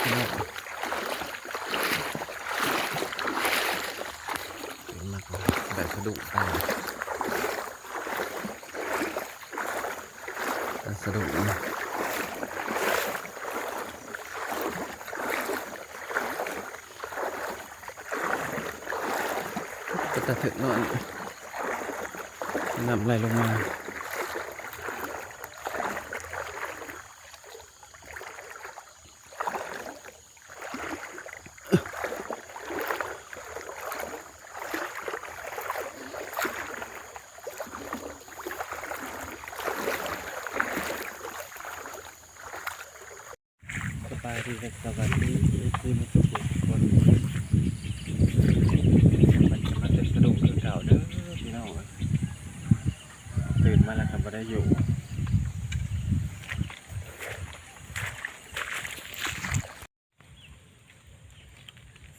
ພີ່ນ້ອງ ເຫັນມັນໄດ້ສະດຸ້ງໄປ ໄດ້ສະດຸ້ງ ເປັນຕາຖືກນອນ ນ້ຳໄຫຼລົງມາ. ສະບາຍດີ ແລະ ສະຫວັດດີ ເອັຟຊີ ໝົດທຸກຄົນ. ມັນ ມັນຈະສະດຸ້ງຄືເກົ່າເດີພີ່ນ້ອງ ຕື່ນມາແລ້ວກໍບໍ່ໄດ້ຢູ່.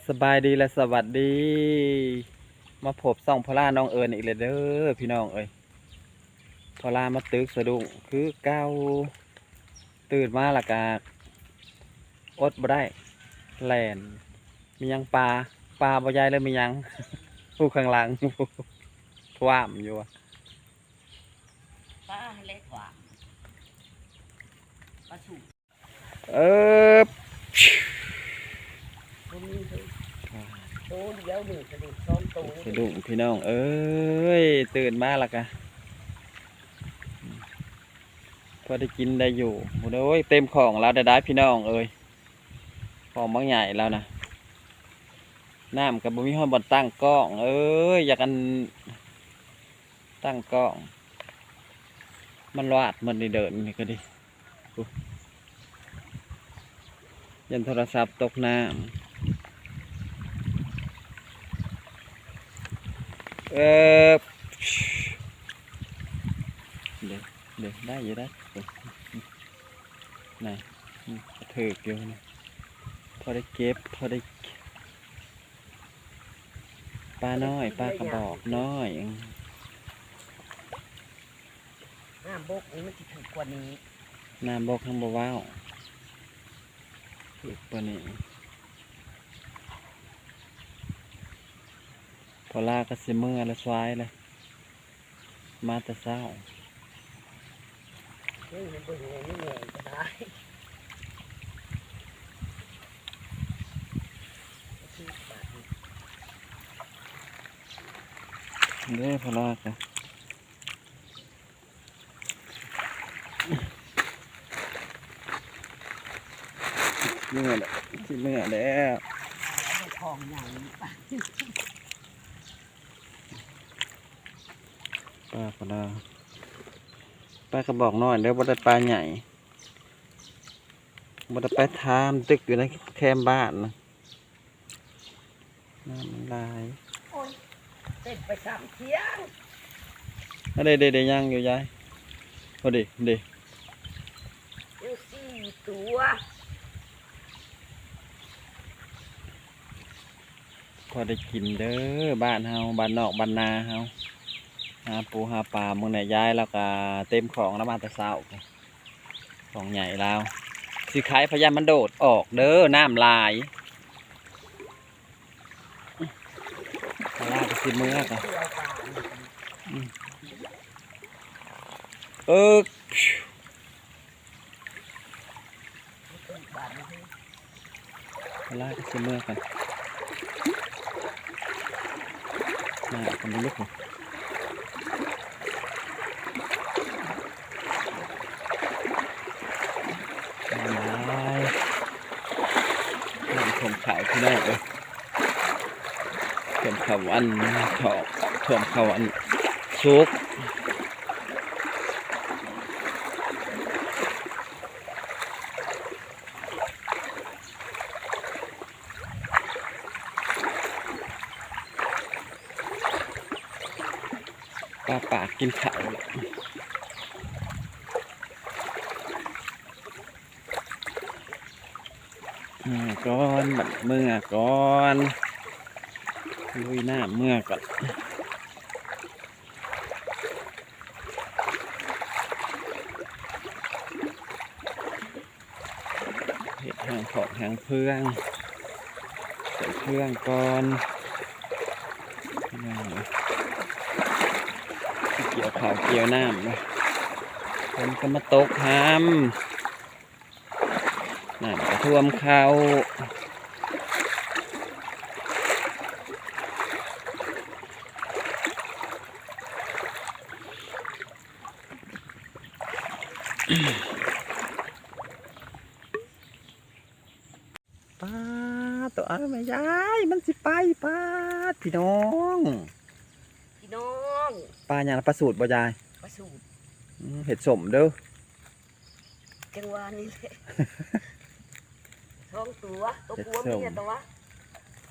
ສະບາຍດີ ແລະ ສະຫວັດດີ ມາພົບຊ່ອງພໍ່ຫຼ້ານ້ອງເອີນອີກແລ້ວເດີພີ່ນ້ອງເອີຍ. ພໍ່ຫຼ້າມາຕຶກສະດຸ້ງຄືເກົ່າ ຕື່ນມາແລ້ວກະອົດບໍ່ໄດ້ ແລ່ນ ມີຫຍັງປາ ປາບໍ່ໃຫຍ່ເລີຍ ມີຫຍັງ ຜູ້ຂ້າງຫຼັງ ພວາມຢູ່ ປາແຫຼະ ພວາມ ປາສູງ. ເອີບ ໂຕດຽວນີ້ສະດຸ້ງສອງໂຕ ສະດຸ້ງພີ່ນ້ອງເອີຍ ຕື່ນມາແລ້ວກະພໍໄດ້ກິນໄດ້ຢູ່. ໂອ້ຍ ເຕັມຂອງລາວໄດ້ໆ ພີ່ນ້ອງເອີຍ ຂອງບັກໃຫຍ່ລາວນະ. ນ້ຳກໍບໍ່ມີຮອດບ່ອນຕັ້ງກ້ອງເອີຍ ຢາກອັນ ຕັ້ງກ້ອງ ມັນລາດໝົດນີ້ ເດີນນີ້ກໍດີ. ໂອ້ ຢ້ານໂທລະສັບຕົກນ້ຳ. ເອີ ເດ້ ເດ້ ໄດ້ຢູ່ ໄດ້ ນະ ຖືກຢູ່ນະ ພໍໄດ້ເກັບ ພໍໄດ້ ປານ້ອຍ ປາກະບອກນ້ອຍ. ນ້ຳບົກນີ້ມັນຊິຖືກກວ່ານີ້ ນ້ຳບົກຍັງບໍ່ເວົ້າ ຖືກກວ່ານີ້. ພໍລາກໍຊິເມືອລະຊວາຍລະ ມາແຕ່ເຊົ້າ. ເບິ່ງໃຫ້ເບິ່ງແດ່ ມີແມ່ກໍໄດ້ ເດ້ ພໍລາກໍເມືອແລ້ວ ຊິເມືອແລ້ວ. ປາກໍໄດ້ ປາກະບອກນ້ອຍເດີ ບໍ່ໄດ້ປາໃຫຍ່ ບໍ່ໄດ້ໄປຖາມຕຶກຢູ່ໃນແຄມບ້ານນະ ນ້ຳມັນຫຼາຍ. ໂອ້ຍ ເຕັ້ນໄປສາມທ່ຽງ ອັນເດໆໆ ຍັງຢູ່ຍາຍ ພໍດີເດ ຢູ່ສີ່ຕົວ. ພໍໄດ້ກິນເດີ ບ້ານເຮົາ ບ້ານນອກບ້ານນາເຮົາ ຫາປູຫາປາ. ມື້ນີ້ຍາຍລາວກະເຕັມຂອງລາວມາແຕ່ເຊົ້າ ຂອງໃຫຍ່ລາວ ຊິໄຂພະຍານມັນໂດດອອກເດີ ນ້ຳຫຼາຍ. ປາລາກໍຊິເມືອກະ ອືມ ເອີກ. ເວລາກໍຊິເມືອກັນ ໜ້າກັນບໍ່ລຸກ ນ້ຳຖ້ວມເຂົ້າ ພີ່ນ້ອງເອີຍ ຖ້ວມເຂົ້າອັນ ຖ້ວມເຂົ້າອັນສຸກ. ປາປາກກິນເຂົ້າແລ້ວ ເມືອກ່ອນ ບັດເມືອກ່ອນ ລຸຍນ້ຳເມືອກ່ອນ. ເຮັດທາງ ຂອກຫາງເຟືອງ ໃສ່ເຟືອງກ່ອນ ພີ່ນ້ອງເອີຍ ກ່ຽວເຂົ້າກ່ຽວນ້ຳ ຝົນກໍມາຕົກຫ້ຳ ນ້ຳກໍຖ້ວມເຂົ້າ. ປາດໂຕ ອ້າວ ແມ່ຍາຍ ມັນຊິໄປ ປາດ ພີ່ນ້ອງ ພີ່ນ້ອງ ປາຫຍັງລະ ປາສູດບໍ່ຍາຍ? ປາສູດ ອືມ ເຮັດສົ້ມເດີ ຈັ່ງວ່ານີ້ແຫຼະ ສອງຕົວ ຕົວ ເຮັດ ຜົວເມຍ ສົ້ມ ຕົວ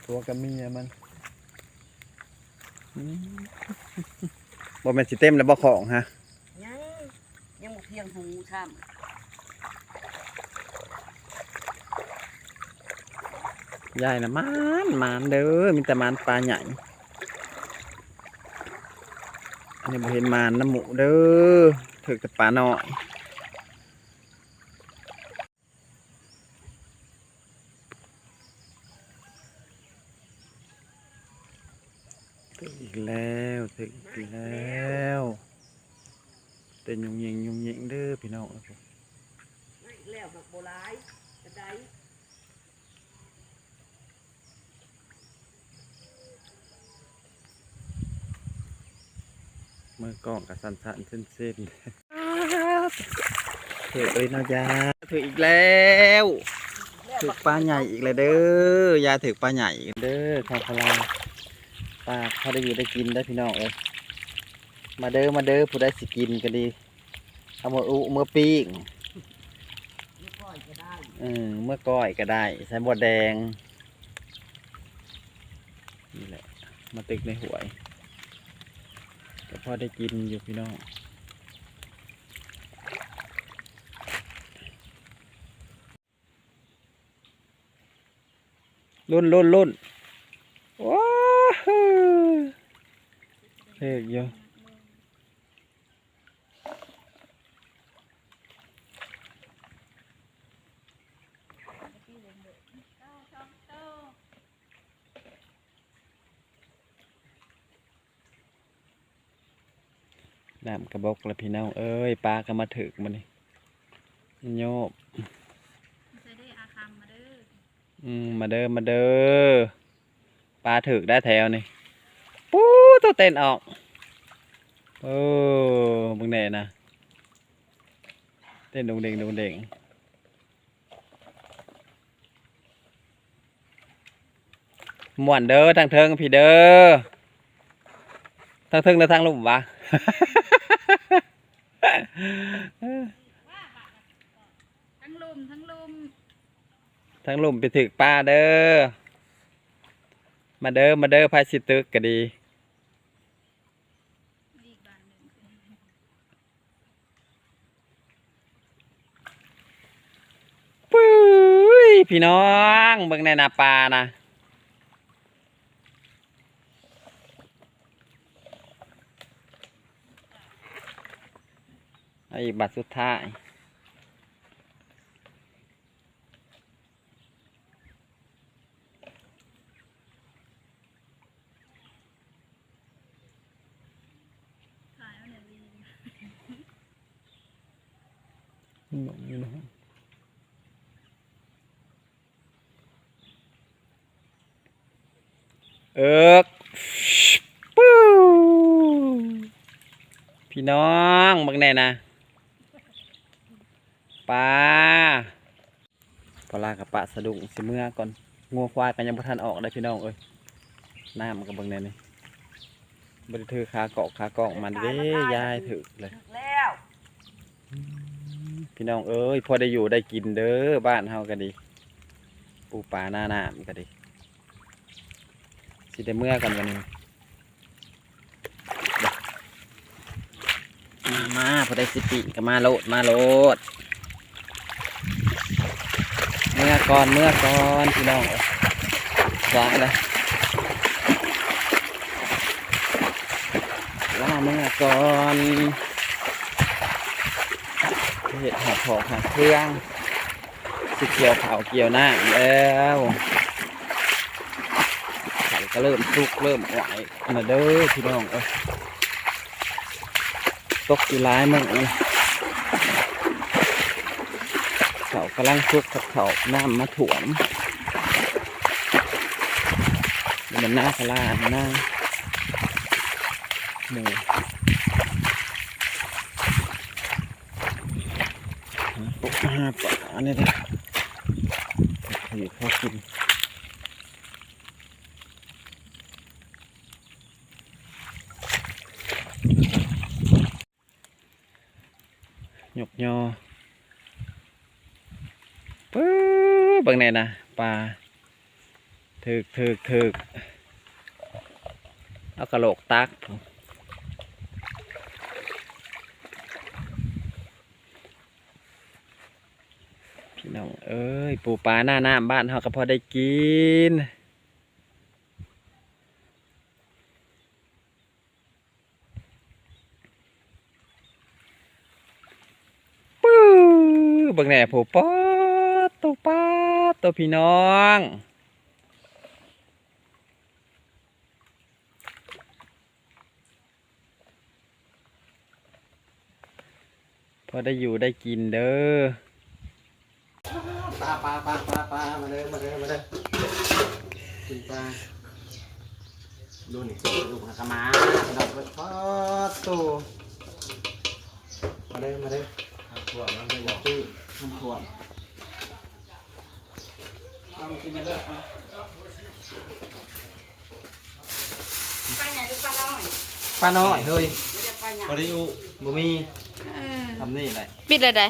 ຜົວກັບເມຍມັນ ອືມ ບໍ່ແມ່ນຊິເຕັມແລ້ວບໍ່ຂອງຫະ? ຍັງ ຍັງບໍ່ພຽງຫູຊ້ຳ ຍາຍນະໝານ ໝານເດີ ມີແຕ່ໝານປາໃຫຍ່ ອັນນີ້ບໍ່ເຫັນໝານນຳໝູ່ເດີ ຖືກແຕ່ປານ້ອຍ. ຖືກອີກແລ້ວ ຖືກອີກແລ້ວ ເຕັ້ນຍຸ່ງຍິງຍຸ່ງຍິງເດີພີ່ນ້ອງເອີຍ ໄດ້ອີກແລ້ວ ຫາກບໍ່ຫຼາຍປານໃດ. ມືກ້ອງກໍສັ່ນໆເຊັນໆ ຖືກເລີຍເນາະ ຍາ ຖືກອີກແລ້ວ ຖືກປາໃຫຍ່ອີກແລ້ວເດີ ຍາ ຖືກປາໃຫຍ່ອີກເດີ ຂອງພະລາ ປາພໍໄດ້ຢູ່ໄດ້ກິນເດີພີ່ນ້ອງເອີຍ ມາເດີ ມາເດີ ຜູ້ໃດຊິກິນກໍດີ ເອົາມາອຸ ເມືອປີ້ງ ເອີ ເມືອກ້ອຍກໍໄດ້ ໃສ່ໝົດແດງ ນີ້ແຫຼະ ມາຕຶກໃນຫ້ວຍ ກໍພໍໄດ້ກິນຢູ່ພີ່ນ້ອງ ລຸ້ນໆໆ ໂອ້ໂຫ ຖືກຢູ່. ນ້ຳກະບົກລະພີ່ນ້ອງເອີຍ ປາກະມາຖືກມື້ນີ້ ໂຍບ ອືມ ມາເດີ ມາເດີ ປາຖືກໄດ້ແຖວນີ້ ປູ້ໂຕ ເຕັ້ນອອກ ເອີ ເບິ່ງແດ່ນະ ເຕັ້ນດົງເດັງ ດົງເດັງ. ມ່ວນເດີ ທາງເທິງພີ້ເດີ ທາງເທິງ ຫຼື ທາງລຸ່ມວະ? ທາງລຸ່ມ ທາງລຸ່ມ ທາງລຸ່ມໄປຖືກປາເດີ ມາເດີ ມາເດີ ໃຜຊິຕຶກກະດີ. ປຶ້ຍ ພີ່ນ້ອງ ເບິ່ງແດ່ນະ ປານະ ເອົາອີກບາດສຸດທ້າຍ. ເອິກ ປູ້ ພີ່ນ້ອງ ເບິ່ງແດ່ນະ ປາ. ພໍລາກະປະສະດຸ້ງຊິເມືອກ່ອນ ງົວຄວາຍກະຍັງບໍ່ທັນອອກເດ້ພີ່ນ້ອງເອີຍ ນ້ຳກະເບິ່ງແດ່ນີ້ ບໍ່ໄດ້ຖືຂາກອກຂາກ້ອງມາເດ້ ຢາຍຖືກເລີຍ ຖືກແລ້ວ ພີ່ນ້ອງເອີຍ ພໍໄດ້ຢູ່ໄດ້ກິນເດີ ບ້ານເຮົາກະດີ ປູປາໜ້ານ້ຳກະດີ ຊິໄດ້ເມືອກ່ອນບາດນີ້. ມາ ມາ ຜູ້ໃດຊິປີ້ງກະມາໂລດ ມາໂລດ ເມືອກ່ອນ ເມືອກ່ອນ ພີ່ນ້ອງເອີຍ ສາຍລະ ລາເມືອກ່ອນ ເຮັດຫອດຖອກຫາເຄື່ອງ. ຊິກ່ຽວເຂົ້າກ່ຽວນ້າແລ້ວ ເຂົ້າກໍເລີ່ມສຸກເລີ່ມຫວາຍແລ້ວເດີພີ່ນ້ອງເອີຍ. ຕົກຢູ່ຫຼາຍມື້ ເຂົ້າກຳລັງສຸກ ເຂົ້ານ້ຳມາຖ້ວມ. ນີ້ມັນນາຄະລານາໝູ່ ຕົກຫາປານີ້ເດ້ ຢູ່ພໍກິນ. ຍົກຍໍ ປຶບ ເບິ່ງແດ່ນະ ປາ ຖືກ ຖືກ ຖືກ ເອົາກະໂຫຼກຕັກ ພີ່ນ້ອງເອີຍ. ປູປາໜ້ານ້ຳບ້ານເຮົາກໍພໍໄດ້ກິນ. ປຶບ ເບິ່ງແດ່ຜູ້ ປາດໂຕ ປາດໂຕ ພີ່ນ້ອງ ພໍໄດ້ຢູ່ໄດ້ກິນເດີ. ປາ ປາ ປາ ປາ ມາເດີ ມາເດີ ມາເດີ ກິນປາ. ດູນີ້ ລູກຫາກະມາ ດອກເບິດ ປາດໂຕ ມາເດີ ມາເດີ ນ້ຳຖ້ວມ ນ້ຳຖ້ວມ ນ້ຳຖ້ວມ ເອົາມາກິນເດີ. ປາໃຫຍ່ຫຼືປານ້ອຍ? ປານ້ອຍເຮີ້ຍ ບໍ່ໄດ້ອຸ ບໍ່ມີ ເອີ ທຳນີ້ແຫຼະ ປິດແລ້ວໃດ?